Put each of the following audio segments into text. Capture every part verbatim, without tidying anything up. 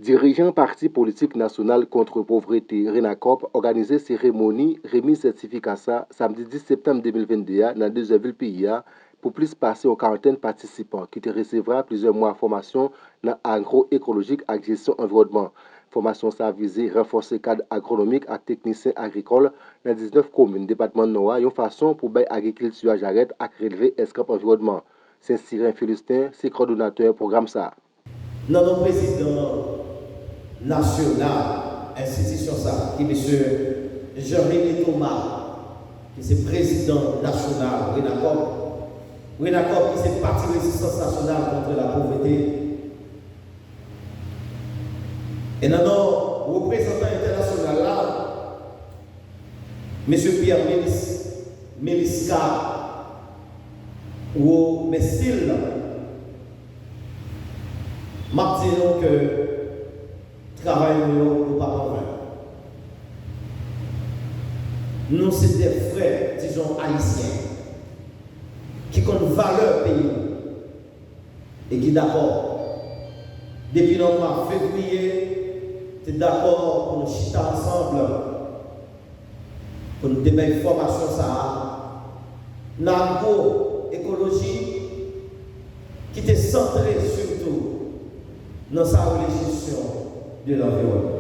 Dirijan Pati Politik Nasyonal Kont Povrete, Renakòp, òganize seremoni remiz sètifika sa samdi dis septanm de mil vennde a nan dezè vil peyi a pou plis pase yon karantèn patisipan ki te resevwa plizyè mwa fòmasyon nan agwoekolojik ak jesyon anviwònman. Fòmasyon sa vize ranfòse kad agwonomik ak teknisyen agrikòl nan diznèf komin depatman Nò a yon fason pou bay agrikilti a jarèt ak relve eskanp anviwònman. Sen Siren Philistin se kòdonatè pwogram sa. Nan non prezidan nasyonal enstitisyon sa, ki mesye Jean Remy Thomas, ki se prezidan nasyonal Renakòp, Renakòp ki se Pati Rezistans Nasyonal kont Lapovrete, e nan non reprezantan entènasyonal la, mesye Pierre Melis, Melisca Romesil, m ap di nou ke travay nou yo, nou p ap anven. Nou se de frè, dizon, ayisyen ki konn valè peyi nou e ki dakò, depi nan mwa fevriye, te dakò pou nou chita ansanm pou n te bay fòmasyon sa a nan agwoekoloji ki te santre sitou nan sa rele jesyon de lanviwònman.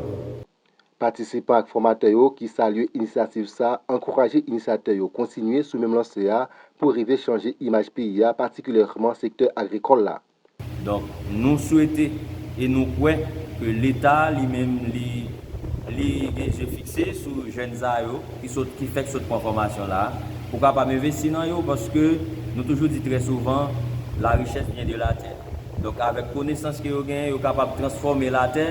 Patisipan ak fòmatè yo ki salye inisyativ sa ankouraje inisyatè yo kontinye sou menm lanse a pou rive chanje imaj peyi a, patikilyèman sektè agrikòl la. Donk, nou swete e nou kwè ke Leta li menm li, li gen je fikse sou jèn sa yo ki sot, ki fèk sot pran fòmasyon la, pou kapab envesti nan yo, paske nou toujou di trè souvan, la richesse vient de la terre. Donk, avèk konesans ke yo genyen, yo kapab transfòme latè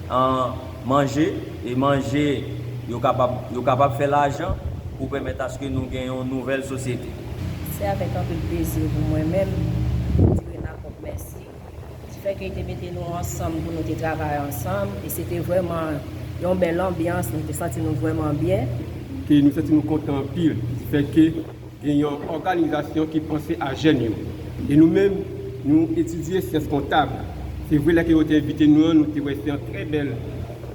an manje, e manje, yo kapab, yo kapab fè lajan pou pèmèt aske nou gen yon nouvèl sosyete. Se avèk anpil plezi pou mwen menm pou m di Renakòp mèsi. Difè ke te mete nou ansanm pou nou te travay ansanm, e se te vrèman yon bèl anbyans, nou te santi nou vrèman byen. Ke nou santi nou kontan anpil, difè ke gen yon òganizasyon ki panse a jèn yo. E nou menm, nou etidye syans kontab. Se vre, lè ke yo te envite nou an, nou te wè se yon trè bèl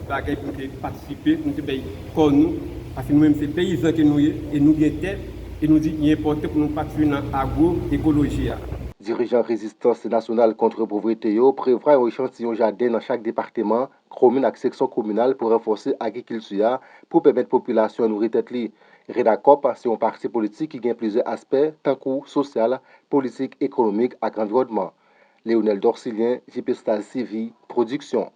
bagay pou nou te patisipe, pou nou te bay kò nou, paske nou menm se peyizan ke nou ye, e nou gen tè, e nou di li enpòtan pou nou patisipe nan agwoekoloji a. Dirijan Rezistans Nasyonal Kont Povrete yo prevwa yon echantiyon jaden nan chak depatman, komin ak seksyon kominal pou ranfòse agrikilti a pou pèmèt popilasyon an nouri tèt li. Renakòp se yon pati politik ki gen plizyè aspè, tankou sosyal, politik, ekonomik ak anviwònman. Leonel Dorcilien, J P Staz T V, pwodiksyon.